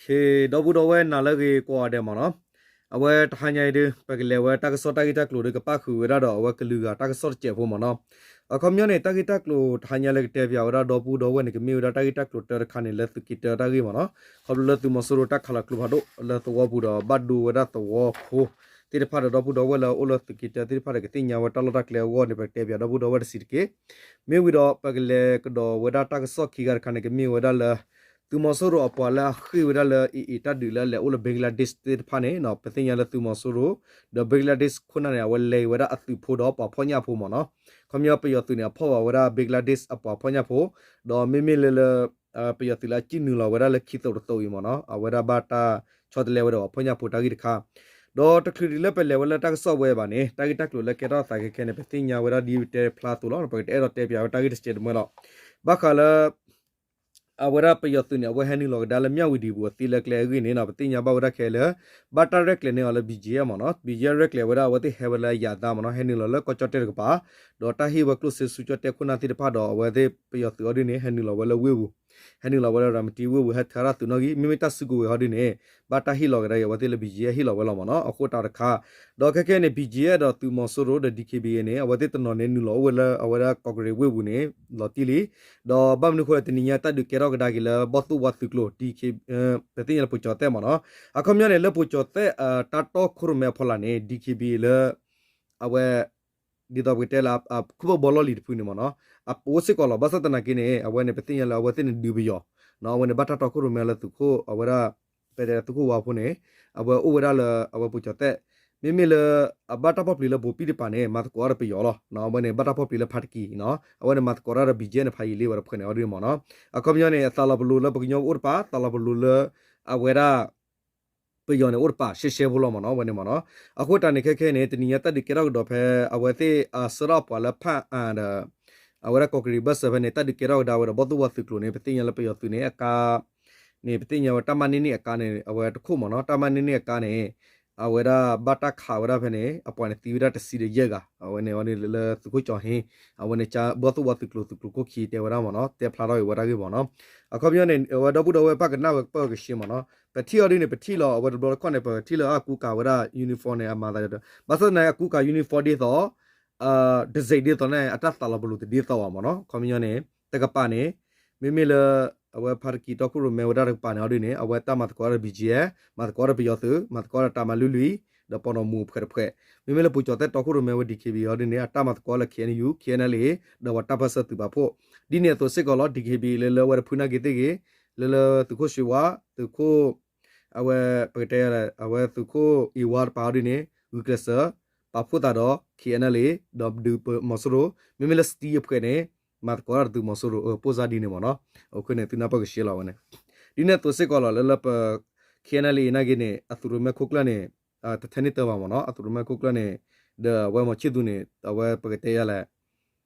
ဒီပုၢ်ဒီဝဲၢ်နၤလၢအဂ့ၤကိးဂၤဒဲးမ့ၢ်နီၤ, အဝဲတဟါညါအံၤဒုး ပကလဲၤဝဲတၢ်ကစီၣ်တၢ်ဂ့ၢ်တၢ်ကျိၤဒီး ကပၣ်ဃုာ်ဝဲဒၣ်ဒီးအဝဲကလုာ်ဂၤတၢ်ကစီၣ်တစဲးဖိမ့ၢ်နီၤ. အခီပညီန့ၣ် တၢ်ဂ့ၢ်တၢ်ကျိၤတဟါညါလၢကတဲပၠးဝဲဒၣ်ဒီပုၢ်ဒီဝဲၢ်န့ၣ် ကမ့ၢ်ဝဲဒၣ်တၢ်ဂ့ၢ်တၢ်ကျိၤတၢတခါန့ၣ် လၢသုးက့ၤတၢတၢ်ဂ့ၢ်မ့ၢ်နီၤ. ခီဖျိလၢသုးမီၤစိရိၤတၢ်ခးလီၤကျိဖးဒိၣ်လၢသဝီပူၤဒီး ဘၣ်ဒိဝဲဒၣ်သဝီဖိသ့ၣ်တဖၣ်ဒီး ဒီပုၢ်ဒီဝဲၢ်လၢအိၣ်လၢသုးက့ၤတၢသ့ၣ်တဖၣ်ဒီး ကသ့ၣ်ညါဝဲတၢ်လီၢ်တၢ်ကျဲအဂီၢ်န့ၣ် ပကတဲပၠးဒီပုၢ်ဒီဝဲၢ်တစဲးတက့ၢ်. မ့ၢ်ဝံၤဒီး ပကလဲၤကဒီးဝဲဒၣ်တၢ်ကစီၣ်ခံဂၤတခါန့ၣ် ကမ့ၢ်ဝဲဒၣ်လၢ သုးမီၤစိရိၤအပှၤလၢအဃ့ၢ်ဝဲဒၣ်လၢ အ့ၣ်အ့ၣ် တၢ်ဒုးလၢအလဲၤအိၣ်လၢ Bangladesh သ့ၣ်တဖၣ်န့ၣ် ပသ့ၣ်ညါလၢသုးမီၤစိရိၤ ဒီး Bangladesh ခိၣ်နၢ်န့ၣ် အဝဲလဲၤဝဲဒၣ်အသုးဖိဒီးပှၤဖီၣ်ညၣ်ဖိမ့ၢ်နီၤ. ခီပညီပယီၤသုးန့ၣ် အဖီၣ်ဘၣ်ဝဲဒၣ် Bangladesh အပှၤဖီၣ်ညၣ်ဖိ, ဒီးမ့မ့ၢ်လၢလၢ ပယီၤသုးလၢအစံၣ်နုာ်လီၤဝဲဒၣ်လၢခံသိးတသိးအံၤမ့ၢ်နီၤ အဝဲဒၣ်ဘၣ်တၢ်ဆီတလဲဝဲဒီးပှၤဖီၣ်ညၣ်ဖိတၢ်ဂ့ၢ်တခါ, ဒီးတချုးဒံးလၢပလဲၤဝဲလၢတၢ်ကစီၣ်ဝဲဘၣ်န့ၣ် တၢ်ဂ့ၢ်တၢ်ကျိၤလၢကဲထီၣ်သးခဲခဲန့ၣ် ပသ့ၣ်ညါဝဲဒၣ်ဒ်ပတဲဖျါအသိးလီၤ. ပကတအဲၣ်ဒိးတဲပၠးဝဲတၢ်ဂ့ၢ်တစဲးတမှဲလီၤ. ဘၣ်ဃးလၢ အဝဲဒၣ်ပယီၤသုးန့ၣ် အဝဲဟဲနုာ်လီၤကဒါလၢ မြဝတီ ပူၤအသ့လၢကျဲအဂ့ၢ်န့ၣ်နီၤ ပသ့ၣ်ညါဘၣ်ဝဲဒၣ်ခဲလၢာ် ဘၣ်တၢ်ရဲၣ်ကျဲၤန့ၢ်အီၤလၢ ဘံၣ်ကၠံၣ်မ့ၢ်နီၤ ဘံၣ်ကၠံၣ်ရဲၣ်ကျဲၤဝဲဒၣ် အဝဲသ့ၣ်ဟဲဝဲလၢအယၤသးမ့ၢ်နီၤ ဟဲနုာ်လီၤလၢကီၢ်ကၠီၣ်တဲၣ်တကပၤ, ဒီးတၢ်ဟ့ၣ်ဝဲကျိၣ်စ့ဆူကၠီၣ်တဲၣ်ခိၣ်နၢ်သ့ၣ်တဖၣ်ဒီး အဝဲသ့ၣ်ပယီၤသုးအီၤဒ်န့ၣ် ဟဲနုာ်လီၤဝဲလၢဝ့ၢ်ပူၤ, ဟဲနုာ်လီၤဝဲလၢရၤမတံဝ့ၢ်ပူၤ ဟဲထၢထီၣ်သုးနီၣ်ဂံၢ် မ့မ့ၢ်တၢ်စုကဝဲၤအီၤဒ်န့ၣ် ဘၣ်တၢ်ဟ့ၣ်လီၤကဒါက့ၤ အဝဲသ့ၣ်လၢ ဘံၣ်ကၠံၣ် ဟဲဟ့ၣ်လီၤဝဲလီၤမ့ၢ်နီၤ အဃိတးတခါ, ဒီးခဲခဲန့ၣ် ဘံၣ်ကၠံၣ်ဒီးသုးမီၤစိရိၤဒီး DKBA န့ၣ် အဝဲသ့ၣ်တနီၤန့ၣ် နုာ်လီၤအိၣ်ဝဲလၢအဝဲဒၣ်ကီးကရံးဝ့ၢ်ပူၤန့ၣ် လီၤတံၢ်လံ, ဒီးဘၣ်မနုၤအဃိလဲၣ် တနံၤညါတၢ်ဒုးကဲထီၣ်ကဒါက့ၤလၢ ဘီၣ်သိၣ်ဝါသုးကျိၤ ပသ့ၣ်ညါလၢပူၤကၠီၤသဲးမ့ၢ်နီၤ, အခီပညီန့ၣ် လၢပူၤကၠီၤသဲး တၢ်တီခိၣ်ရိၣ်မဲအဖီလာ်န့ၣ် DKBA လၢ အဝဲ ဒ်သိးပကတဲလၢ ခိၣ်ဘီလီၢ်လံၤတဖုန့ၣ်မ့ၢ်နီၤ အအိၣ်စ့ၢ်ကီးလီၤ. ဘၣ်ဆၣ်သနာ်က့န့ၣ် အဝဲန့ၣ် ပသ့ၣ်ညါလၢအဝဲသ့ၣ်န့ၣ်ဒုးပယီၤ, အဝဲန့ၣ် ဘၣ်တၢ်တီခိၣ်ရိၣ်မဲလၢသုးခိၣ် အဝဲဒၣ် ပတဲသုးခိၣ်ဝါဖိန့ၣ် အဝဲအိၣ်ဝဲဒၣ်လၢအဝဲပူၤကၠီၤသဲး, မ့မ့ၢ်လၢ အဘၣ်တၢ်ဖီၣ်ပျံၤလၢဘိးပံၣ်တပၤန့ၣ် မၤသကိးတၢ်ဒီးပယီၤလီၤ. အဝဲန့ၣ် ဘၣ်တၢ်ဖီၣ်ပျံၤလၢဖါတကံၢ်, အဝဲန့ၣ် မၤသကိးတၢ်ဒီး ဘံၣ်ကၠံၣ်န့ၣ် ဖးယံာ်လံဝဲတဖုန့ၣ်အီၤဒ်န့ၣ်မ့ၢ်နီၤ, အခီပညီန့ၣ် အသးလီၤပလိာ်လၢပှၤကညီအိၣ်တပၤ သးလီၤပလိာ်လၢ အဝဲဒၣ် ပယီၤန့ၣ်အိၣ်တပၤ ရှဲရှဲဖိလီၤမ့ၢ်နီၤ အဝဲန့ၣ်မ့ၢ်နီၤ, အဃိတၢ်န့ၣ်ခဲခဲန့ၣ် တနံၤညါတၢ်ဒုးကဲထီၣ်ကဒီးဖဲ အဝဲသ့ၣ်အဆှၢထီၣ်ပှၤလၢဖၣ်အၣ်ဒီး အဝဲဒၣ်ကီးကရံးဘၢၣ်စၢၤဖဲန့ၣ် တၢ်ဒုးကဲထီၣ်ကဒါဝဲဒီး ဘီၣ်သိၣ်ဝါသုးကျိၤန့ၣ် ပသ့ၣ်ညါလၢပယီၤသုးန့ၣ် အကါ န့ၣ် ပသ့ၣ်ညါဝဲတၢ်မၤန့ၢ်န့ၢ်အကါန့ၣ် အဝဲတခိၣ်မ့ၢ်နီၤ တၢ်မၤန့ၢ်န့ၢ်အကါန့ၣ် အဝဲဒၣ်ဘၣ်တၢ်ခးဝဲဒၣ်ဖဲန့ၣ် အပှၤန့ၣ်သံဝဲဒၣ်တဆံဒီးယဲၢ်ဂၤ အဝဲန့ၣ်အီၤဒ်လၢသုးခိၣ်ကၠီၤဟ့ အဝဲန့ၣ် ဘီၣ်သိၣ်ဝါသုးကျိၤသုးကျိၤခိၣ်ခံတဲဝဲဒၣ်မ့ၢ်နီၤ တဲဖျါထီၣ်က့ၤဝဲဒၣ်ဂ့ၢ်မ့ၢ်နီၤ, အခီပညီန့ၣ် အဝဲဒီပုၢ်ဒီဝဲၢ်ပၣ်ကနၣ်ဝဲပၢၢ်ကဆှဲမ့ၢ်နီၤ ပထံၣ်အီၤဒ်န့ၣ် ပထံၣ်လီၤ အဝဲတဘျီတခီၣ်န့ၣ် ပထံၣ်လၢအကူကၤဝဲဒၣ် uniform န့ၣ် အမၤသးဒီး ဘၣ်ဆၣ်သနာ်က့အကူကၤ uniform ဒ်သိး တစဲးဒ်သိးန့ၣ် အတၢ်သးလီၤပလိာ်တဒ်သိးဘၣ်မ့ၢ်နီၤ အခီပညီန့ၣ် တကပၤန့ၣ် မ့မ့ၢ်လၢ အဝဲဖါတကံၢ်တီခိၣ်ရိၣ်မဲဝဲဒၣ်တကပၤန့ၣ်အီၤဒ်န့ၣ် အဝဲတၢ်မၤသကိးဒီး ဘံၣ်ကၠံၣ် မၤသကိးဒီးပယီၤသုး မၤသကိးဒီးတၢ်မၤလွံၢ်လွံၢ် ဒီးပှၤနီၢ်မူဖှဲးတဖှဲး မ့မ့ၢ်လၢပူၤကၠီၤသဲးတီခိၣ်ရိၣ်မဲဝဲ DKBA အီၤဒ်န့ၣ် အတၢ်မၤသကိးလၢ KNU KNLA ဒီးပှၤတၢ်ပၢၢ်ဆၢသုးပာ်ဖှိၣ် ဒ်န့ၣ်အသိးစ့ၢ်ကီးလီၤ DKBA လၢလၢဝဲတဖုနာ်က့ၤသ့ၣ်ဂ့ၤ လၢလၢသုးခိၣ်ဆှ့ဝါ သုးခိၣ် အဝဲ ပကတဲ အဝဲသုးခိၣ်အ့ၣ်ဝါတပၤအီၤဒ်န့ၣ် ဂုာ်ကျဲးစၢး ပာ်ဖှိၣ်သးဒီး KNLA ဒီးဒုးမီၤစိရိၤ မ့မ့ၢ်လၢ စတံ အဖှဲးန့ၣ် မၤသကိးတၢ်ဒီးသုးမီၤစိရိၤ ပိၢ်စၢ်ဒ်န့ၣ်မ့ၢ်နီၤ အဃိန့ၣ် သုနၢ်ပၢၢ်ကဆှဲလီၤဝဲန့ၣ် ဒ်န့ၣ်အသိးစ့ၢ်ကီးလီၤ လၢလၢပ KNLA နာ်က့ၤန့ၣ် အသုးရိၣ်မဲခိၣ်ကျၢၢ်န့ၣ် တထဲန့ၣ်တၢ်ဘၣ်မ့ၢ်နီၤ အသုးရိၣ်မဲခိၣ်ကျၢၢ်န့ၣ် ဒီးအဝဲမီၤဆံၣ်သူန့ၣ် အဝဲပကတဲယၤလဲၣ်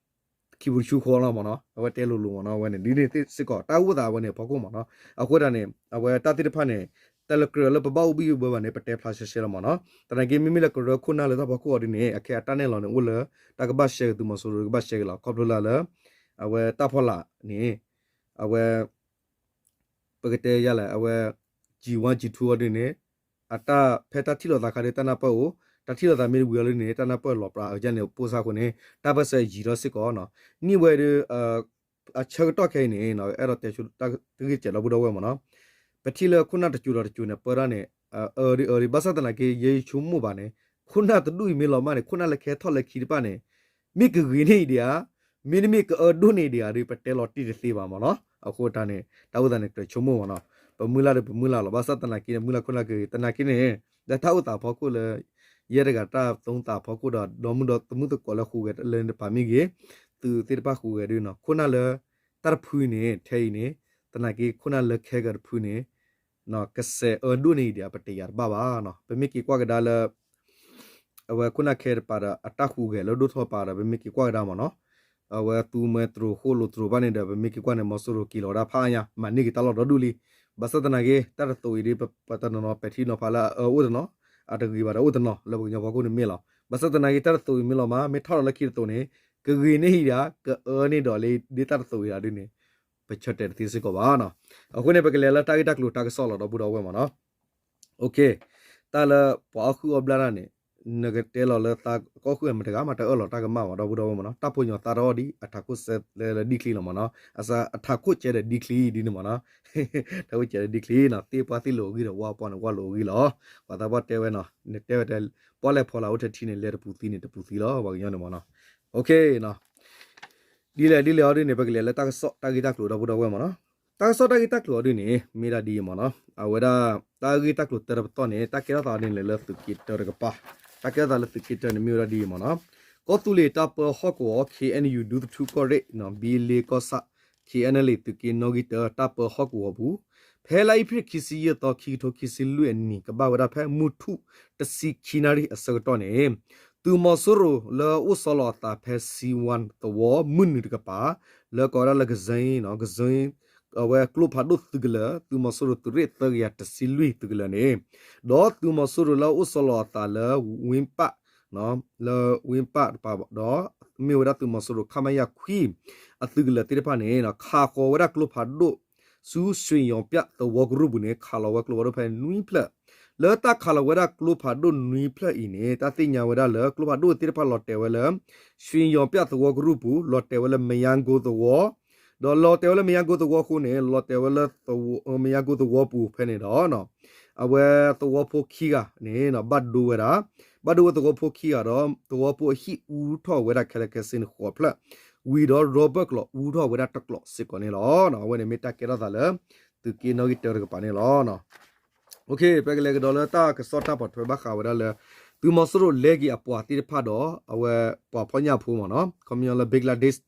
ခံပူၤတဆူဃီလီၤမ့ၢ်နီၤ အဝဲတဲလိၤလိၤမ့ၢ်နီၤ အဝဲန့ၣ် ဒ်န့ၣ်စ့ၢ်ကီး တၢ်အိၣ်သးအဝဲန့ၣ် အဖီခိၣ်မ့ၢ်နီၤ အဃိတၢ်န့ၣ် အဝဲတၢ်သ့ၣ်တဖၣ်န့ၣ် တၢ်လၢကြၢးလၢပဘၣ်အိၣ်ဘံၣ်အိၣ်ဘၢဘၣ်န့ၣ် ပတဲဖျါရှဲရှဲလီၤမ့ၢ်နီၤ သနာ်က့ မ့မ့ၢ်လၢကရၢခိၣ်နၢ်လၢတၢ်ဖီခိၣ်အီၤဒ်န့ၣ် အခဲအတၢ်နဲၣ်လီၤန့ၣ် အိၣ်လၢ တၢ်ကဘၣ်ရှဲက့ၤသုးမီၤစိရိၤ ကဘၣ်ရှဲက့ၤလီၤ ခီဖျိလၢလၢ အဝဲတၢ်ဖီလာ်န့ၣ် အဝဲ ပကတဲယၤလဲၣ် အဝဲ G one G two အီၤဒ်န့ၣ် အတၢ်ဖဲတၢ်ထံၣ်လိာ်သးခါဒ်တၢ်နၢ်ပၢၢ်အိၣ် တၢ်ထံၣ်လိာ်သးမ့ၢ်တဝံၤအီၤဒ်န့ၣ် တၢ်နၢ်ပၢၢ်လီၤပြးအကန့ၣ် ပိၢ်စၢ်အဃိန့ၣ် တၢ်ပၢၢ်ဆၢယံၤထီၣ်စ့ၢ်ကီးနီၤ နံၣ်ဝဲဒၣ် အဆၢကတီၢ်ခဲအံၤန့ၣ် အဲၣ်ဒိးတဲဆိတၢ်ဂ့ၢ်စဲးဒီပုၢ်ဒီဝဲၢ်မ့ၢ်နီၤ ပထံၣ်လၢခိၣ်နၢ်တစိၤဒီးတစိၤန့ၣ် ပၢတၢ်န့ၣ် အၢဒ်အၢဒ် ဘၣ်ဆၣ်သနာ်က့ ယဲယဆိကမိၣ်ဘၣ်န့ၣ် ခိၣ်နၢ်တဒူၣ်အံၤမ့ၢ်လီၤမၢ်န့ၣ် ခိၣ်နၢ်လၢခဲထီၣ်လၢခံတဖၣ်န့ၣ် မ့ၢ်ကဂ့ၤန့ၢ်အံၤဒံးဧါ မ့တမ့ၢ်ကအၢဒိၣ်န့ၢ်ဒံးဧါဒီး ပတဲလီၤတံၢ်တသ့ဘၣ်မ့ၢ်နီၤ အဃိတၢ်န့ၣ် တၢ်အိၣ်သးန့ၣ် ကြၢးဆိကမိၣ်မ့ၢ်နီၤ ပမုၢ်လၢ်ဒီးပမုၢ်လၢ်လီၤ ဘၣ်ဆၣ်သနာ်က့န့ၣ် မုၢ်လၢ်ခိၣ်နၢ်ကဂ့ၤ သနာ်က့န့ၣ် လၢတၢ်အိၣ်သးဖီခိၣ်လၢ ယဲတဂၤတၢ်သီသးဖီခိၣ်ဒီး ဒီမုၣ်ဒီးသမုၣ်သကိးလၢဟူးဂဲၤလၢန့ၣ်တပၤမ့ၢ်ဂ့ၤ သုးသ့ၣ်တဖၣ်ဟူးဂဲၤဒ်နီၤ ခိၣ်နၢ်လၢ တၢ်တဖုအံၤန့ၣ် ထဲအံၤန့ၣ် သနာ်က့ခိၣ်နၢ်လၢခဲကတဖုန့ၣ် ကစဲးအၢဒိၣ်န့ၢ်အံၤဒံး ပတယၤတဘၣ်ဘၣ်နီၤ ပမ့ၢ်က့ၤကွၢ်ကဒါလၢ အဝဲခိၣ်နၢ်ခဲတပၤဒီး အတၢ်ဟူးဂဲၤလၢဒိၣ်ထီၣ်ပၤဒီး ပမ့ၢ်က့ၤကွၢ်ကဒါမ့ၢ်နီၤ အဝဲသူမှဲတြိၤဃိၣ်လိာ်တြိၤဘၣ်န့ၣ်ဒီး ပမ့ၢ်က့ၤကွၢ်န့ၣ် မီၤစိရိၤက့ၤလီၤဝဲဒၣ်ဖးအါညါ မၤန့ၢ်က့ၤတၢ်လီၢ်ဒီဒူၣ်လံ ဘၣ်ဆၣ်သနာ်က့ တၢ်တသိးအံၤဒ် ပတနီၤနီၤပဲာ်ထံနီၤဖးလၢအအၢအိၣ်တနီၤ အတဂ့ၤဘၣ်ဒီးအိၣ်တနီၤ လၢပကညီဖီခိၣ်န့ၣ်မ့ၢ်လီၤ ဘၣ်ဆၣ်သနာ်က့ တၢ်တသိးအံၤမ့ၢ်လီၤမး မ့ၢ်ထီၣ်ဒီးလၢခံတသိးန့ၣ် ကဂ့ၤန့ၢ်အံၤဒံး ကအၢန့ၢ်ဒီးလၢဒ်တၢ်တသိးအံၤဒ်န့ၣ် ပဆၢတဲာ်တသ့စ့ၢ်ကီးဘၣ်နီၤ. အဃိန့ၣ် ပကလဲၤလၢတၢ်ဂ့ၢ်တၢ်ကျိၤတၢ်ကစီၣ်လီၤ ဒီပုၢ်ဒီဝဲၢ်မ့ၢ်နီၤ. တၢ်လၢပှၤအီၣ်ဃုာ်အီၣ်ဘျၣ်တၢ်န့ၣ် နကတဲလီၤလၢသးကီၢ်ဃုာ်မတဂၤမး တအၢၣ်လီၤတၢ်ကမၣ်ဘၣ် ဒီပုၢ်ဒီဝဲၢ်မ့ၢ်နီၤ. တၢ်ဖိညီသးတအီၣ်ဒံး အထးခိၣ်စဲလၢဒံၣ်ချံလီၤမ့ၢ်နီၤ. အစး အထးခိၣ်စဲဒီးဒံၣ်ချံဒ်န့ၣ်မ့ၢ်နီၤ. ထးခိၣ်စဲဒီးဒံၣ်ချံနီၤ သ့ၣ်ပှၢ်သ့ၣ်လိာ်အဂံၢ်ဒီး ဝၣ်ပှၢ်န့ၣ်ဝၣ်လိာ်အဂံၢ်လီၤ. ပှၤသးပှၢ်တဲဝဲနီၤ နတဲဝဲတဲ ပှၢ်လဲၣ်ဖီလာ်အိၣ်ထဲထံန့ၣ် လဲၤတပူၤသံန့ၣ် တပူၤသံလီၤ ပှၤကညီန့ၣ်မ့ၢ်နီၤ. ဒ်လဲၣ်ဒ်လဲၣ်အီၤဒ်န့ၣ် ပကလဲၤလၢတၢ်ကစီၣ်တၢ်ဂ့ၢ်တၢ်ကျိၤ ဒီပုၢ်ဒီဝဲၢ်မ့ၢ်နီၤ. တၢ်ကစီၣ်တၢ်ဂ့ၢ်တၢ်ကျိၤအီၤဒ်န့ၣ် မ့ၢ်ဒၣ်ဒ်အံၤမ့ၢ်နီၤ. အဝဲဒၣ် တၢ်ဂ့ၢ်တၢ်ကျိၤတၢတပတီၢ်န့ၣ် တၢ်ကဲထီၣ်သးဒ်န့ၣ်လၢသုးက့တၢတကပၤ တၢ်ကဲထီၣ်သးလၢသုးက့တၢန့ၣ် မ့ၢ်ဝဲဒၣ်ဒ်အံၤမ့ၢ်နီၤ. ကီၢ်သူလ့ၤတၢ်ပၢဟီၣ်ကဝီၤ KNU ဒူသထူကီၢ်ရ့ၣ် ဘံလ့ကီၢ်ဆၣ် KNLA သုးက့နီၣ်ဂံၢ်တၢ တၢ်ပၢဟီၣ်ကဝီၤပူၤ ဖဲလါအ့ဖြ့ၣ်ခံဆံယဲၢ်သီ ခံကထိခံဆံလွံၢ်အနံၣ် ကဘၣ်ဝဲဒၣ်ဖဲမုၢ်ထူၣ်တဆံခံနၣ်ရံၣ်အဆၢကတီၢ်န့ၣ် သုးမီၤစိရိၤလၢအိၣ်ဆီလီၤအသးဖဲ စံဝါသဝီ မုၢ်နုာ်တကပၤ လၢကိးဝဲဒၣ်လၢ ကစၢၢ် ကစၢၢ် အဝဲကျိဖးဒိၣ်သုးကလၢၤ သုးမီၤစိရိၤသုးရ့ၣ်သၢကယၤတဆံလွံၢ်သုးကလၢၤန့ၣ် ဒီးသုးမီၤစိရိၤလၢအိၣ်ဆီလီၤအသးလၢ ဝ့ၢ်ပၣ် လၢဝ့ၢ်ပၣ်တကပၤ ဒီးမ့ၢ်ဝဲဒၣ်သုးမီၤစိရိၤ ခမရ ခွံ အသုးကလၢၤသ့ၣ်တဖၣ်န့ၣ် ခးဃီၤဝဲဒၣ်ကျိဖးဒိၣ်ဆူ ရွှေရောင်ပြသဝီကရူၢ်ပူၤန့ၣ် ခးလီၤဝဲကျိဖးဒိၣ်ဖဲနွံဖျၢၣ် လၢတၢ်ခးလီၤဝဲဒၣ်ကျိဖးဒိၣ်နွံဖျၢၣ်အံၤန့ၣ် တၢ်သ့ၣ်ညါဝဲဒၣ်လၢကျိဖးဒိၣ်သ့ၣ်တဖၣ်လီၤတဲာ်ဝဲလၢ ရွှေရောင်ပြသဝီကရူၢ်ပူၤ လီၤတဲာ်ဝဲလၢ မယါကိသဝီ ဒီးလီၤတဲာ်ဝဲလၢ မယါကိသဝီအဃိန့ၣ် လီၤတဲာ်ဝဲလၢ မယါကိသဝီပူၤဖဲန့ၣ်ဒီး အဝဲသဝီဖိခံဂၤန့ၣ် ဘၣ်ဒိဝဲဒၣ် ဘၣ်ဒိဝဲသဝီဖိခံဂၤဒီး သဝီဖိအဟံၣ်အူထီၣ်ဝဲဒၣ်ခဲလၢာ်ခဲဆ့န့ၣ်ဃိးဖျၢၣ် ဝံၤဒီး rubber ကျိးအူထီၣ်ဝဲဒၣ်တကျိးစ့ၢ်ကီးန့ၣ်လီၤ. အဝဲန့ၣ်မ့ၢ်တၢ်ကဲထီၣ်သးလၢ သုးက့နီၣ်ဂံၢ်တၢတကပၤန့ၣ်လီၤ. ပကလဲၤကဒီးလၢတၢ်ကစီၣ်တၢ်ပိာ်ထွဲဘၣ်ဃးဝဲဒၣ်လၢ သုးမီၤစိရိၤလဲက့ၤအပှၤသ့ၣ်တဖၣ်ဒီး အဝဲပှၤဖီၣ်ညၣ်ဖိမ့ၢ်နီၤ ခီပညီလၢ Bangladesh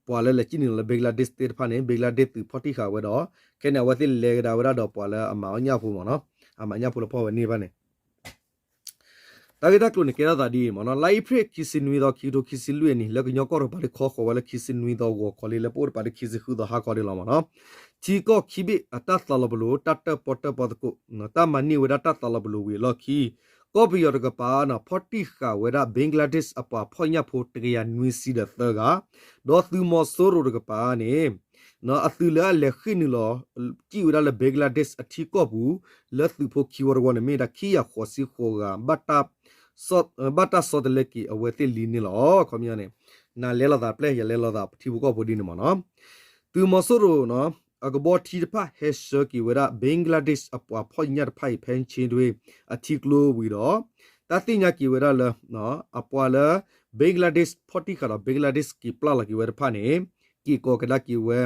ပှၤလၢလဲၤစံၣ်နုာ်လီၤလၢ Bangladesh သ့ၣ်တဖၣ်န့ၣ် Bangladesh သုးဖီၣ်တံၢ်ဃာ်ဝဲဒီး ခဲန့ၣ် အဝဲသ့ၣ်လဲၤကဒါဝဲဒၣ်ဒီးပှၤလၢအမၤအီၣ်ညၣ်ဖိမ့ၢ်နီၤ အမၤညၣ်ဖိလၢဖီၣ်ဝဲန့ၢ်ဘၣ်န့ၣ် တၢ်ဂ့ၢ်တၢ်ကျိၤန့ၣ်ကဲထီၣ်သးဒ်အံၤမ့ၢ်နီၤ လါအ့ဖြ့ၣ်ခံဆံနွံသီ ခံကထိခံဆံလွံၢ်အနံၣ် လၢကညီကီၢ်တကပၤဒ်ခီဃီၤဝဲလၢခံဆံနွံသီဂီၤခီလံ လၢပအိၣ်တကပၤဒ်ခံဆံဃုသီဟါခီဒ်လီၤမ့ၢ်နီၤ ထံကီၢ်ခံဘ့ၣ်အတၢ်သးလီၤပလိာ် တၢ်တၢၣ်ပီၣ်တၢၣ်ပီသကိး တၢ်မၤန့ၢ်ဝဲဒၣ်တၢ်သးလီၤပလိာ်ဝံၤအလီၢ်ခံ ကီၢ်ပယီၤတကပၤန့ၣ် ဖီၣ်တံၢ်ဃာ်ဝဲဒၣ် Bangladesh အပှၤဖီၣ်ညၣ်ဖိတကယၤနွံဆံဒီးသၢဂၤ ဒီးသုးမီၤစိရိၤတကပၤန့ၣ် အသုးလၢအလဲၤဃ့ၢ်နုာ်လီၤ စံၣ်ဝဲဒၣ်လၢ Bangladesh အထံကီၢ်ပူၤ လၢသုးဖိခံဝီတဝီန့ၣ် မ့ၢ်ဒၣ်ခံကယၤဃိးဆံဃိးဂၤ ဘၣ်တၢ်ဆီတလဲက့ၤအဝဲသ့ၣ်လံန့ၣ်လီၤ. ခီပညီန့ၣ် နၤလဲလိာ်သးပျဲၢ် ယၤလဲလိာ်သးထံဖိကီၢ်ဖိဒ်န့ၣ်မ့ၢ်နီၤ. သုးမီၤစိရိၤ အကဘီထံတဖၣ်ဟဲဆှၢက့ၤဝဲဒၣ် Bangladesh အပှၤဖီၣ်ညၣ်တဖၣ်အံၤ ဖဲဆ့ဒွ့ အထံကျိဝံၤဒီး တၢ်သ့ၣ်ညါက့ၤဝဲဒၣ်လၢ အပှၤလၢ Bangladesh ဖီၣ်တံၢ်ဃာ်ဒီး Bangladesh က့ၤပျၢ်လီၤက့ၤဝဲတဖၣ်န့ၣ် က့ၤကိးကဒါက့ၤဝဲ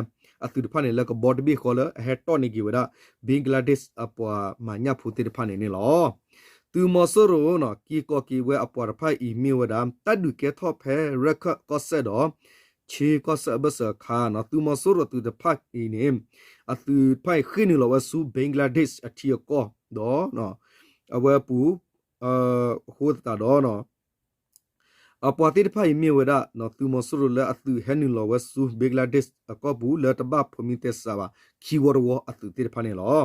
အသုးတဖၣ်န့ၣ် လၢကဘီတဘ့ၣ်ဃီလၢအဟဲတီၢ်န့ၢ်က့ၤဝဲဒၣ် Bangladesh အပှၤမၤညၣ်ဖိသ့ၣ်တဖၣ်န့ၣ်န့ၣ်လီၤ. သုးမီၤစိရိၤ က့ၤကိးက့ၤဝဲအပှၤတဖၣ်အံၤမ့ၢ်ဝဲဒၣ် တၢ်ဒုးကဲထီၣ်ဖဲ ရခၢၣ်ကီၢ်စဲၣ်ဒီး ခ့ကီၢ်စဲၣ်အဘၢၣ်စၢၤအခါ သုးမီၤစိရိၤအသုးတဖၣ်အံၤန့ၣ် အသုးတဖၣ်အံၤဃ့ၢ်နုာ်လီၤဝဲဆူ Bangladesh အထံအကီၢ်ဒီး အဝဲပူၤ အဃိသတးဒီး အပှၤသ့ၣ်တဖၣ်အံၤမ့ၢ်ဝဲဒၣ် သုးမီၤစိရိၤလၢအသုးဟဲနုာ်လီၤဝဲဆူ Bangladesh အကီၢ်ပူၤ လၢတဘၣ်ဖိးမံသဲစးဘၣ် ခံဝီတဝီအသုးသ့ၣ်တဖၣ်န့ၣ်လီၤ.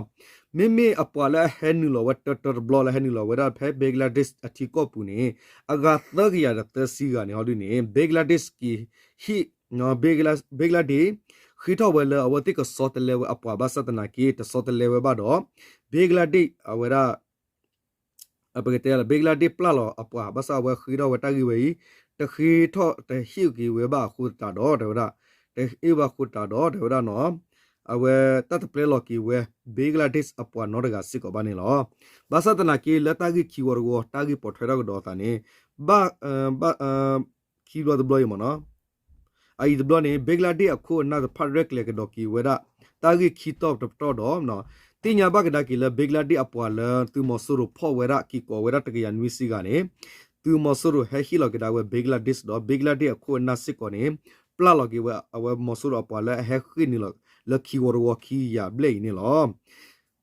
မ့မ့ၢ်အပှၤလၢအဟဲနုာ်လီၤဝဲတၢတၢတဘျီလၢဟဲနုာ်လီၤဝဲဒၣ်ဖဲ Bangladesh အထံကီၢ်ပူၤန့ၣ် အဂၤသၢကယၤဒီးသၢဆံဂၤန့ၣ် ဟီဒုန့ၣ် Bangladesh က့ၤဟ့ၣ် Bangladesh ဃ့ထီၣ်ဝဲလၢအဝဲသ့ၣ်ကဆီတလဲဝဲအပှၤဘၣ်ဆၣ်သနာ်က့ တဆီတလဲဝဲဘၣ်ဒီး Bangladesh အဝဲဒၣ် ပကတဲလၢ Bangladesh ပျၢ်လီၤအပှၤ ဘၣ်ဆၣ်အဝဲဃ့ထီၣ်ဝဲတၢ်ဂ့ၢ်ဝဲအံၤ တဃ့ထီၣ်တဟ့ၣ်က့ၤဝဲဘၣ်အဃိသတးဒီး တဲဝဲဒၣ် တဟ့ၣ်ဘၣ်အဃိသတးဒီး တဲဝဲဒၣ်နီၤ အဝဲတၢ်တပျဲလီၤက့ၤဝဲ Bangladesh အပှၤနီတဂၤစ့ၢ်ကီးဘၣ်န့ၣ်လီၤ. ဘၣ်ဆၣ်သနာ်က့ လၢတၢ်ဂ့ၢ်ခံဝီတဝီ တၢ်ဂ့ၢ်ပိာ်ထွဲထီၣ်ကဒီးအသးန့ၣ် ဘၣ် ခံဘျီတဘျီအံၤမ့ၢ်နီၤ အအံၤတဘျီန့ၣ် Bangladesh အခိၣ်အနၢ်တဖၣ်ရဲၣ်ကျဲၤကဒီးက့ၤဝဲဒၣ် တၢ်ဂ့ၢ်ခံတီၢ်တပတီၢ်ဒီး သ့ၣ်ညါဘၣ်ကဒါက့ၤလၢ Bangladesh အပှၤလၢသုးမီၤစိရိၤဖီၣ်ဝဲဒၣ်က့ၤကိးဝဲဒၣ်တကယၤနွံဆံဂၤန့ၣ် သုးမီၤစိရိၤဟဲဟ့ၣ်လီၤက့ၤဒၣ်ဝဲ Bangladesh ဒီး Bangladesh အခိၣ်အနၢ်စ့ၢ်ကီးန့ၣ် ပျၢ်လီၤက့ၤဝဲ အဝဲမီၤစိရိၤအပှၤလၢအဟဲဃ့ၢ်နုာ်လီၤလၢခံဝီတဝီခံကယၤဘျဲၣ်အံၤန့ၣ်လီၤ.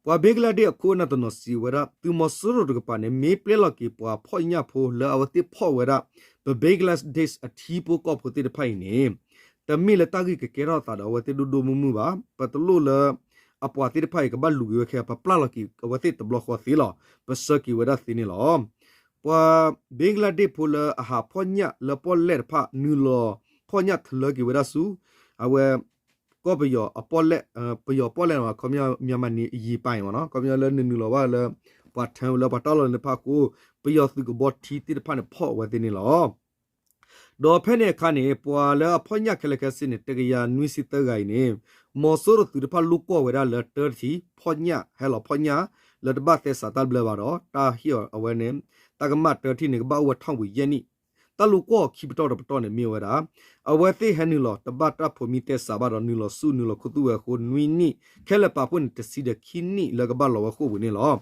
ပှၤ Bangladesh အခိၣ်အနၢ်တနီၤစံးဝဲဒၣ် သုးမီၤစိရိၤတကပၤန့ၣ် မ့ၢ်ပျဲလီၤက့ၤပှၤဖီၣ်ညၣ်ဖိလၢအဝဲသ့ၣ်ဖီၣ်ဝဲဒၣ် ပ Bangladesh အထံဖိကီၢ်ဖိသ့ၣ်တဖၣ်အံၤန့ၣ် တမ့ၢ်လၢတၢ်ဂ့ၢ်ကကဲထီၣ်သးဒီးအဝဲသ့ၣ်ဒိၣ်ဒိၣ်မုၢ်မုၢ်ဘၣ်. ပတလိၣ်လၢ အပှၤသ့ၣ်တဖၣ်အံၤကဘၣ်လူၤက့ၤဝဲခဲ ပပျၢ်လီၤက့ၤအဝဲသ့ၣ်တဘျီဃီသ့လီၤ. ပဆှၢက့ၤဝဲဒၣ်သ့န့ၣ်လီၤ. ပှၤ Bangladesh ဖိလၢအဟးဖီၣ်ညၣ်လၢပီၣ်လဲၣ်တဖၣ် နုာ်လီၤဖီၣ်ညၣ်ထလၢက့ၤဝဲဒၣ်ဆူ အဝဲ ကီၢ်ပယီၤအပီၣ်လဲၣ်, ပယီၤပီၣ်လဲၣ်န့ၣ် ခီပညီ မြန်မာ့အရေးပိုင်း မ့ၢ်နီၤ, ခီပညီလၢနနုာ်လီၤဘၣ်လၢ ပှၤထၢလၢပှၤတၢ်လီၢ်လၢန့ၣ်တဖၣ်အဃိ ပယီၤသုးကဘီထံသ့ၣ်တဖၣ်န့ၣ် ဖီၣ်အဝဲသ့ၣ်န့ၣ်လီၤ. ဒီးဖဲန့ၣ်အခါန့ၣ် ပှၤလၢအဖီၣ်ညၣ်ခဲလၢာ်ခဲဆ့န့ၣ် တကယၤနွံဆံသၢဂၤအံၤန့ၣ် မီၤစိရိၤသုးတဖၣ်လိၣ်ကွီၢ်ဝဲဒၣ်လၢတၢတထံး ဖီၣ်ညၣ် ဟဲလီၤဖီၣ်ညၣ် လၢတဘၣ်သဲစးတၢ်ဘျၢဘၣ်ဒီး တၢ်ဟ့ၣ်အီၤအဝဲန့ၣ် တၢ်ကမၣ်တၢတထံးန့ၣ် ကဘၣ်အိၣ်ဝဲထီၣ်ဝံၤယဲၢ်နံၣ်, တၢ်လိၣ်ကွီၢ်ခံပတီၢ်တပတီၢ်န့ၣ်မ့ၢ်ဝဲဒၣ် အဝဲသ့ၣ်ဟဲနုာ်လီၤတဘၣ်တၢ်ဖိးမံသဲစးဘၣ်ဒီးနုာ်လီၤဆူနုာ်လီၤခူသူၣ်ဝဲအဃိ နွံနံၣ် ခဲလၢာ်ပာ်ဖှိၣ်န့ၣ် တဆံဒီးခံနံၣ်လၢကဘၣ်လီၤဝဲဃိာ်ပူၤန့ၣ်လီၤ.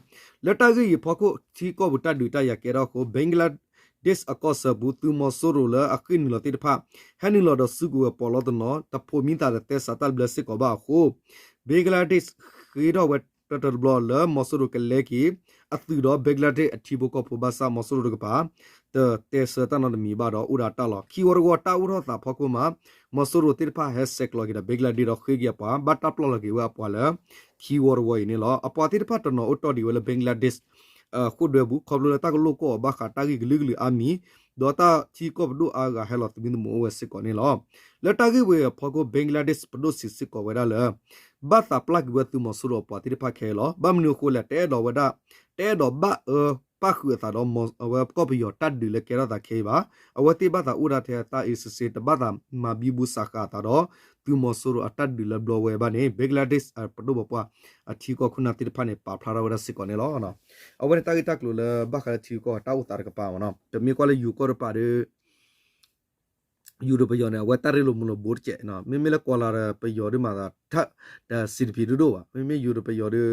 လၢတၢ်ဂ့ၢ်အံၤအဖီခိၣ် ထံကီၢ်ပူၤတၢ်ဒုးတၢ်ယၤကဲထီၣ်အဃိ Bangladesh အကီၢ်စၢဖှိၣ် သုးမီၤစိရိၤလၢအဃ့ၢ်နုာ်လီၤသ့ၣ်တဖၣ် ဟဲနုာ်လီၤဒီးစုကဝဲၤပီးလီတနီၤ တဖိးမံသးဒီးသဲစးတၢ်ဘျၢစ့ၢ်ကီးဘၣ်အဃိ Bangladesh ဃ့ထီၣ်ဝဲတၢတဘျီလၢမီၤစိရိၤကလဲက့ၤ အသုးဒီး Bangladesh အထံဖိကီၢ်ဖိဘၣ်ဆၣ် မီၤစိရိၤတကပၤ တတဲဆၢတၢ်နီတမံၤဘၣ်ဒီးအိၣ်ဒီးတၢ်လီၤ. ခံဝီတဝီတၢ်အိၣ်ထီၣ်သးဖီခိၣ်မး မီၤစိရိၤသ့ၣ်တဖၣ်ဟဲဆဲးကျိးက့ၤဒီး Bangladesh ဒီးဃ့က့ၤအပှၤ ဘၣ်တၢ်ပျီၢ်လီၤက့ၤဝဲအပှၤလၢ ခံဝီတဝီအံၤန့ၣ်လီၤ. အပှၤသ့ၣ်တဖၣ်တနီၤအိၣ်တီၢ်ဒံးဝဲလၢ Bangladesh ဃိၣ်ဒွဲပူၤ ခီဖျိလၢတၢ်ကလိၣ်ကွီၢ်အီၤဘၣ်ဃးတၢ်ဂ့ၢ်ကလုာ်ကလုာ်အါမံၤ ဒီးတၢ်ထံကီၢ်ပဒိၣ်အါဂၤဟဲလီၤသမံသမိးအိၣ်ဝဲစ့ၢ်ကီးန့ၣ်လီၤ. လၢတၢ်ဂ့ၢ်ဝဲအဖီခိၣ် Bangladesh ပဒိၣ်စံးစ့ၢ်ကီးဝဲဒၣ်လၢ ဘၣ်သးပျၢ်ကွံာ်ဝဲသုးမီၤစိရိၤအပှၤသ့ၣ်တဖၣ်ခဲအံၤလီၤ. ဘၣ်မနုၤအဃိလဲၣ် တအဲၣ်ဒိးဝဲဒၣ် တအဲၣ်ဒိးဘၣ်အၢပၣ်ဃုာ်အသးဒီး အဝဲကီၢ်ပယီၤတၢ်ဒုးလၢကဲထီၣ်သးခဲအံၤဘၣ်. အဝဲသ့ၣ်ဘၣ်သးအိၣ်ဒၣ်ထဲအသးအ့စ့စ့ တဘၣ်သးမၤဘံဘူစးဃာ်အသးဒီး သုးမီၤစိရိၤအတၢ်ဒုးလၢဘျီဝဲဘၣ်န့ၣ် Bangladesh ပဒိၣ်ပပှၢ်အထံကီၢ်ခိၣ်နၢ်သ့ၣ်တဖၣ်န့ၣ် ပာ်ဖျါထီၣ်ဝဲဒၣ်စ့ၢ်ကီးန့ၣ်လီၤ. အဝဲန့ၣ်တၢ်ဂ့ၢ်တၢ်ကျိၤလၢဘၣ်ဃးလၢထံကီၢ်တၢ်အိၣ်သးတကပၤမ့ၢ်နီၤ. ပမ့ၢ်ကွၢ်လၢယိၤကီၢ်တပၤဒီး ယိၤဒီးပယီၤန့ၣ် အဝဲတၢ်ရ့လိာ်မုာ်လိာ်ဘိတကဲး, မ့မ့ၢ်လၢကွၢ်လၢ်ဒီးပယီၤဒ်မးသး တၢ်တစံးတဖံးဒိၣ်ဒိၣ်ဘၣ်. မ့မ့ၢ်ယိၤဒီးပယီၤဒီး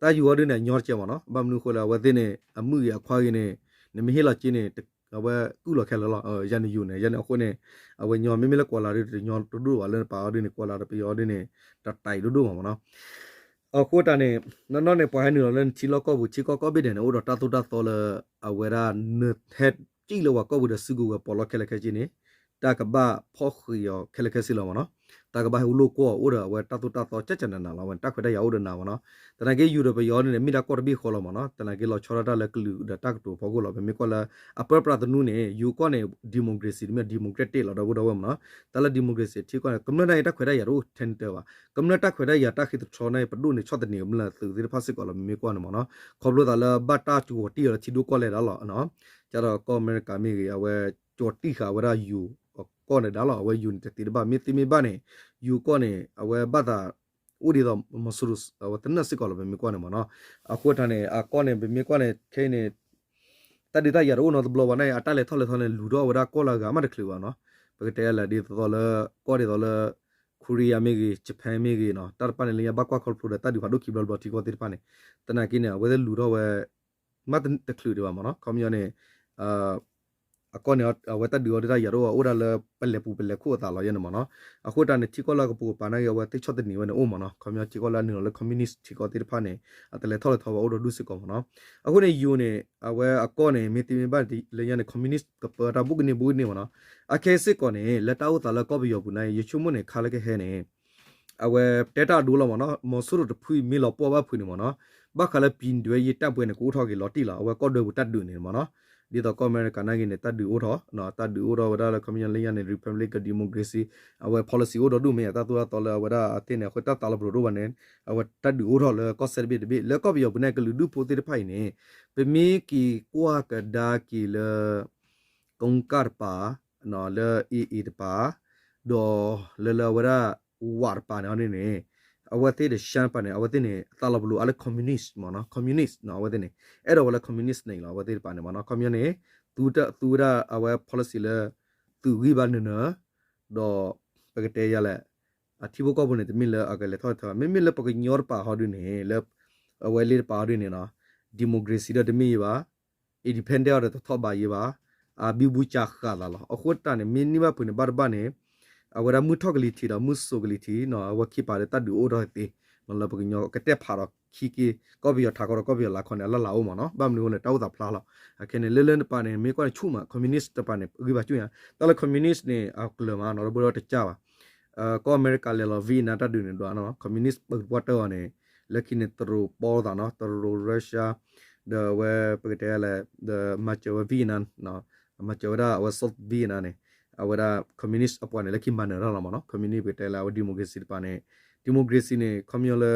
တၢ်ယိၤအီၤဒ်န့ၣ် အညီတကဲးမ့ၢ်နီၤ. ဘၣ်မနုၤအဃိလဲၣ် အဝဲသ့ၣ်န့ၣ် အမုၣ်ဂ့ၤအခွါဂ့ၤန့ၣ် နမ့ၢ်ဟ့ၣ်လီၤက့န့ၣ် အဝဲကုၢ်လီၤခဲလၢာ်လီၤ. ယၤန့ၣ်ယိၤန့ၣ် ယၤန့ၣ်အဃိန့ၣ် အဝဲညီ မ့မ့ၢ်လၢကွၢ်လၢ်ဒီးတညီတဒိၣ်ဘၣ် လၢနပာ်အီၤဒ်န့ၣ် ကွၢ်လၢ်ဒီးပယီၤအီၤဒ်န့ၣ် တတၢ်အံၤဒိၣ်ဒိၣ်မ့ၢ်နီၤ. အဃိတၢ်န့ၣ် နီၢ်နီၢ်န့ၣ် ပှၤဟဲနုာ်လီၤလၢနထံလီၢ်ကီၢ်ပူၤ ထံကီၢ်ကိးဘ့ၣ်ဒဲးန့ၣ် အိၣ်ဒီးတၢ်သိၣ်တၢ်သီလၢ အဝဲဒၣ် နဟဲကံၣ်လၢပှၤကီၢ်ပူၤဒီးစုကဝဲၤပီးလီခဲလၢာ်ခဲဆ့န့ၣ် တၢ်ကဘၣ်ဖီၣ်ဃံးအီၤခဲလၢာ်ခဲဆ့လီၤမ့ၢ်နီၤ. တၢ်ကဘၣ်ဟဲလိၣ်ကွီၢ်အီၤအိၣ်ဒီးအဝဲတၢ်သိၣ်တၢ်သီကကနးနးလီၤ. အဝဲန့ၣ် တၢ်ခွဲးတၢ်ယာ်အိၣ်ဒီးနၤမ့ၢ်နီၤ. သနာ်က့ယိၤဒီးပယီၤဒ်န့ၣ် မ့ၢ်ဒၣ်ကီၢ်တဘ့ၣ်ဃီလီၤမ့ၢ်နီၤ. သနာ်က့လီၤဆီဒၣ်တၢ်လၢကလုာ်ဒီးတၢ်ကတိၤဖီခိၣ်လီၤ. ပမ့ၢ်ကွၢ်လၢ အပၢပြးသနူန့ၣ် ယိၤကီၢ်န့ၣ် democracy တမ့ၢ် democratic လီၤဒီပုၢ်ဒီဝဲၢ်မ့ၢ်နီၤ. တၢ်လၢ democracy ထံကီၢ်န့ၣ် ကမျၢၢ်တၢ်အံၤ တၢ်ခွဲးတၢ်ယာ်တအိၣ်ထဲန့ၣ်တၢ်ဘၣ်. ကမျၢၢ်တၢ်ခွဲးတၢ်ယာ်တၢ်ဃ့သတြီန့ၣ် ပဒိၣ်န့ၣ် ဆီၣ်သနံးကမျၢၢ်သုးသ့ၣ်တဖၣ်စ့ၢ်ကီးလီၤ ပမ့ၢ်ကွၢ်န့ၣ်မ့ၢ်နီၤ. ခီဖျိသးလၢဘၣ်တၢ်ကဝီၤတံၢ်အီၤလၢထံဒိၣ်ကီၢ်လဲၢ်ဒၣ်လီၤ. ကဒီးကီၢ်အမဲရကၤမ့ၢ်ဂ့ၤ အဝဲကဝီၤတံၢ်ဃာ်ဝဲဒၣ်ယိၤကီၢ်န့ၣ်ဒၣ်လီၤ. အဝဲယိၤန့ၣ်တသ့တဘၣ် မ့ၢ်သ့မ့ၢ်ဘၣ်န့ၣ် ယိၤကီၢ်န့ၣ် အဝဲဘၣ်သး အိၣ်ဒ်သိး မီၤစိရိၤ အဝဲသနၢၣ်စ့ၢ်ကီးလီၤ ပမ့ၢ်ကွၢ်န့ၣ်မ့ၢ်နီၤ. အဃိတၢ်န့ၣ် အကီၢ်န့ၣ် ပမ့ၢ်ကွၢ်န့ၣ် ခဲအံၤန့ၣ် တၢ်ဒုးတၢ်ယၤတအိၣ်နီတဘျီဘၣ်န့ၣ် အတၢ်လဲၤထီၣ်လဲၤထီန့ၣ် လူၤထီၣ်ဝဲဒၣ်ကီၢ်လၢအဂၤမးတချုးဘၣ်နီၤ. ပကတဲလၢဒ်သိးလၢ ကီၢ်ဒ်သိးလၢ Korea မ့ၢ်ဂ့ၤ Japan မ့ၢ်ဂ့ၤနီၤ တၢ်တဖၣ်န့ၣ် လၢညါဘၣ်ကွၢ်ခီဖျိဒီးတၢ်ဒုးဖးဒိၣ်ခံဘျီတဘျီထံကီၢ်သ့ၣ်တဖၣ်န့ၣ် သနာ်က့န့ၣ် အဝဲသ့ၣ်လူၤထီၣ်ဝဲ မးတချုးဒံးဘၣ်မ့ၢ်နီၤ. ခီပညီန့ၣ် အကီၢ်န့ၣ် အဝဲတၢ်ဒုးအီၤဒုးတၢ်ယၤတအိၣ် အိၣ်ဒၣ်လၢပလဲၤပူၤပလဲၤခိၣ်အသးလီၤယဲန့ၣ်မ့ၢ်နီၤ. အဃိတၢ်န့ၣ် ထံကီၢ်လၢအကပိာ်ကပၤနာ်က့ အဝဲသ့ၣ်ဆီၣ်သနံးဝဲန့ၣ်အိၣ်မ့ၢ်နီၤ. ခီပညီထံကီၢ်လၢအနုာ်လီၤလၢ communist ထံကီၢ်သ့ၣ်တဖၣ်န့ၣ် အတလဲၤထီၣ်လဲၤထီဘၣ်အိၣ်ဒီးဒူၣ်စ့ၢ်ကီးမ့ၢ်နီၤ. အဃိန့ၣ် ယိၤန့ၣ် အဝဲအကီၢ်န့ၣ် မ့ၢ်သ့မ့ၢ်ဘၣ်လၢညါန့ၣ် communist ကပၢတၢ်ဘူးကန့ၢ်ဘူးကန့ၢ်မ့ၢ်နီၤ. အခဲအံၤစ့ၢ်ကီးန့ၣ် လၢတၢ်အိၣ်သးလၢကီၢ်ပယီၤပူၤနာ်က့ ယဆိကမိၣ်န့ၣ် ခါလၢကဟဲန့ၣ် အဝဲတဲတၢ်အဒိလီၤမ့ၢ်နီၤ, မီၤစိရိၤတဖုမ့ၢ်လီၤပှီၢ်ဘၣ်ဖုးန့ၣ်မ့ၢ်နီၤ, ဘၣ်ဃးလၢ ပြည်တွင်းရေးတပ်ဖွဲ့ န့ၣ် ကအိၣ်ထီၣ်က့ၤလီၤတံၢ်လီၤ. အဝဲကီၢ်ဒွဲပူၤတၢ်ဒုးန့ၣ်မ့ၢ်နီၤ, ဒ်သိးကီၢ်အမဲရကၤနာ်က့န့ၣ် တၢ်ဒုးအိၣ်ထီၣ်, တၢ်ဒုးအိၣ်ထီၣ်ဝဲဒၣ်လၢ ခီပညီလၢညါန့ၣ် republic democracy အဝဲ policy အိၣ်ဒီးဒူၣ်မ့ၢ်ယါ တၢ်သိၣ်တၢ်သီလၢအဝဲဒၣ်အသ့ၣ်န့ၣ် အဃိတၢ်သးလီၤပလိာ်တအိၣ်ဘၣ်န့ၣ် အဝဲတၢ်ဒုးအိၣ်ထီၣ်လၢကီၢ်စဲၣ်တဘ့ၣ်တဘ့ၣ် လၢကီၢ်ပယီၤပူၤန့ၣ် ကလုာ်ဒူၣ်ဖိသ့ၣ်တဖၣ်အံၤန့ၣ် ပမ့ၢ်က့ၤကွၢ်ကဒါက့ၤလၢ ကိကၣ်တပၤ လၢ AA တပၤ ဒီးလၢလၢအဝဲဒၣ် ဝးတပၤန့ၣ်န့ၣ် အဝဲသ့ၣ်ဒီး ရှမ်း တပၤန့ၣ် အဝဲသ့ၣ်န့ၣ် အသးလီၤပလိာ်အါလၢ communist မ့ၢ်နီၤ, communist နီၤ အဝဲသ့ၣ်န့ၣ် အဲၣ်ဒိးဝဲလၢ communist န့ၣ်လီၤ အဝဲသ့ၣ်တပၤန့ၣ်မ့ၢ်နီၤ, ခီပညီန့ၣ် သူဝဲဒၣ်အဝဲ policy လၢ သုးဂံၢ်ဘါနၢၤနၢၤ ဒီး ပကတဲယၤလဲၣ် အထံဖိကီၢ်ဖိန့ၣ် တမ့ၢ်လၢအကလဲၤထီၣ်လဲၤထီဘၣ်, မ့မ့ၢ်လၢပကညီတပၤဟီဒုန့ၣ် လၢ အဝဲလ့တပၤဟီဒုန့ၣ်နီၤ democracy ဒီးတမ့ၢ်ယဘၣ် independent ဒီးတထီၣ်ဘးယဘၣ်, အဘံဘူကၢ်ဃာ်သးလီၤ. အဃိတၢ်န့ၣ် မ့ၢ်န့ၢ်ဘၣ်ဖုးန့ၣ် ဘၣ်တဘၣ်န့ၣ် အဝဲဒၣ်မုၢ်ထီၣ်ကလံၤထံးဒီးမုၢ်စိၤကလံၤထံးနီၤ အဝဲခံပၤဒီးတၢ်ဒုးအိၣ်ထီၣ်သ့ လၢပကညီကတဲာ်ဖးဒီးခံက့ ကီၢ်ပယီၤထးခီဒီးကီၢ်ပယီၤလၤခီန့ၣ် အလၢ်လၢ်အိၣ်မ့ၢ်နီၤ, ဘၣ်မနုၤအဃိလဲၣ် တၢ်အိၣ်သးဖျါလီၤ. အခဲန့ၣ် လၢလၢတပၤန့ၣ် မ့ၢ်ကွၢ်န့ၣ်ဆူၣ်မး communist တပၤန့ၣ် ဂံၢ်ဘါကၠူၣ်ညါ, တၢ်လၢ communist န့ၣ် အကျၢၤမးနီၤ ဒီပုၢ်ဒီဝဲၢ်တကၢ်ဘၣ် ကီၢ်အမဲရကၤလဲၤလီၤ Vietnam တၢ်ဒုးန့ၣ်ဒီး communist ပၢၤတပှၢ်တၢၢ်အီၤန့ၣ် လၢခံန့ၣ် တရူးပီသးနီၤ တရူး Russia ဒီးအဝဲပကတဲလဲၣ် ဒီးမၤစၢၤဝဲ Vietnam မၤစၢၤဝဲဒၣ်အဝဲ South Vietnam န့ၣ် အဝဲဒၣ် communist အပှၤန့ၣ် လၢခံမၤနၢၤတၢ်လီၤမ့ၢ်နီၤ. communist ပကတဲလၢအဝဲ democracy တပၤန့ၣ် democracy န့ၣ် ခီပညီလၢ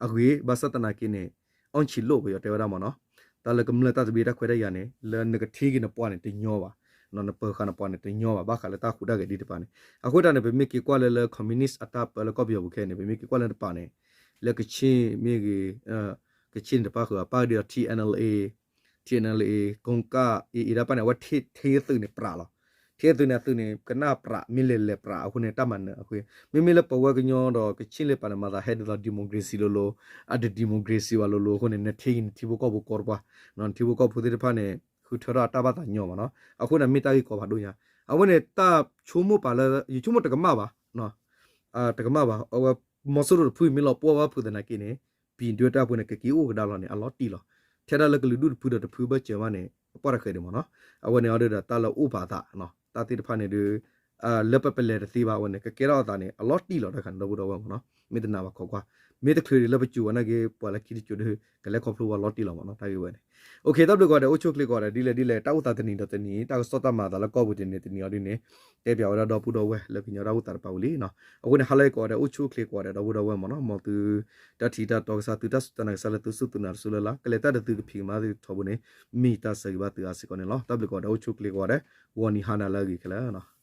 အဂ့ၤ ဘၣ်ဆၣ်သနာ်က့န့ၣ် အီၣ်ဆံးလိၣ် ပယီၤတဲဝဲဒၣ်မ့ၢ်နီၤ. တၢ်လၢကမျၢၢ်တၢ်သဘျ့တၢ်ခွဲးတၢ်ယာ်န့ၣ် လၢနကထံၣ်က့ၤနပှၤန့ၣ်တညီဘၣ်, နပၢၤဃာ်နပှၤန့ၣ်တညီဘၣ် ဘၣ်ဃးလၢတၢ်ဟူးတၢ်ဂဲၤဒ်တပၤန့ၣ်. အဃိတၢ်န့ၣ် ပမ့ၢ်က့ၤကွၢ်လၢလၢ communist အတၢ်ပၢလၢကီၢ်ပယီၤပူၤခဲအံၤန့ၣ် ပမ့ၢ်က့ၤကွၢ်လၢတပၤန့ၣ် လၢကခ့ၣ်မ့ၢ်ဂ့ၤ ကခ့ၣ်န့ၣ်တပၣ်ဃုာ် ပၣ်ဃုာ်ဒီး TNLA, TNLA ကိကၣ် အ့ၣ်အ့ၣ် ဒၣ်ပၣ်န့ၣ် အဝဲထံၣ်အသုးန့ၣ်ပြးလီၤ. ထံၣ်အသုးန့ၣ် အသုးန့ၣ် ကနၣ်ပြး မ့ၢ်လဲၤလဲၤပြးအဃိန့ၣ် တၢ်မၤနၢၤအဃိ မ့မ့ၢ်လၢပဝဲကညီဒီးကခ့ၣ်လၢပၤန့ၣ် မၤသးဟဲဒ်သိး democracy လိၤလိၤ အတ democracy ဘၣ်လိၤလိၤအဃိန့ၣ် နထံၣ်နထံဖိကီၢ်ဖိကီတပၤ နထံဖိကီၢ်ဖိသ့ၣ်တဖၣ်န့ၣ် ဃုထၢထီၣ်အတၢ်ဘၣ်သးညီမ့ၢ်နီၤ. အဃိန့ၣ် မ့ၢ်တၢ်ဂ့ၢ်ကီဖးဒိၣ်ညါ အဝဲန့ၣ် တၢ်ဆိကမိၣ်ပာ်လၢ ယဆိကမိၣ်တကမၣ်ဘၣ် တကမၣ်ဘၣ် အဝဲ မီၤစိရိၤတဖုမ့ၢ်လီၤပှီၢ်ဘၣ်ဖုးသနာ်က့န့ၣ် ပြည်တွင်းတပ်ဖွဲ့န့ၣ် ကက့ၤအိၣ်ကဒါလီၤန့ၣ် အလီၤတံၢ်လီၤ. ထဲဒၣ်လၢကလုာ်ဒူၣ်တဖုဒီးတဖုဘၢၣ်စၢၤမးန့ၣ် အပှၢ်တဃဲးဒံးမ့ၢ်နီၤ. အဝဲန့ၣ်အီၤဒီးတၢ်လၢအိၣ်ပာ်သး တၢ်သ့ၣ်တဖၣ်န့ၣ်ဒီး လၢပပလဲၤတသ့ဘၣ်ဝဲန့ၣ် ကကဲထီၣ်အသးန့ၣ် အလီၤတံၢ်လီၤတၢ်ခါန့ၣ် ဒီပုၢ်ဒီဝဲၢ်မ့ၢ်နီၤ. မ့ၢ်တနာ်ဘၣ်ခိးကွၢ် မ့ၢ်တချုးဒံးလၢပစိၤဝဲနာ်က့ ပှၤလၢခံတစိၤဒီး ကလဲၤခီဖျိဝဲလီၤတံၢ်လီၤမ့ၢ်နီၤ တၢ်ဂ့ၢ်ဝဲန့ၣ်. တၢ်ဘျုးကိးဂၤဒဲး အိၣ်ဆူၣ်အိၣ်ချ့ကိးဂၤဒဲး ဒ်လဲၣ်ဒ်လဲၣ် တၢ်အိၣ်သးတနံၤဒီးတနံၤ တၢ်ကစီၣ်တၢ်မၤအသးလၢကီၢ်ပူၤတနံၤတနံၤအီၤဒ်န့ၣ် တဲပၠးဝဲဒၣ်ဒီပုၢ်ဒီဝဲၢ်လၢကညီတၢ်အိၣ်သးတပၤဝံၤလံနီၤ. အဃိန့ၣ် ဟါလၢအဂ့ၤကိးဂၤဒဲး အိၣ်ဆူၣ်အိၣ်ချ့ကိးဂၤဒဲး ဒီပုၢ်ဒီဝဲၢ်မ့ၢ်နီၤ မ်သု တၢ်ထံၣ်တၢ်တီကစၢ် သုတၢ်စူၢ်တၢ်နာ်ကစၢ်လၢသုစူၢ်သုနာ်တစူၢ်လၢ်လၢ် ကလဲၤတၢ်ဒီးသုကဖံးကမၤသုထီဘိန့ၣ် မ့ၢ်တၢ်ဆၢဂ့ၤဘၣ်သုအါစ့ၢ်ကီးန့ၣ်လီၤ. တၢ်ဘျုးကိးဂၤဒဲး အိၣ်ဆူၣ်အိၣ်ချ့ကိးဂၤဒဲး ဂီၤနံၤဟါနၤလၢအဂ့ၤခဲလၢာ်နီၤ.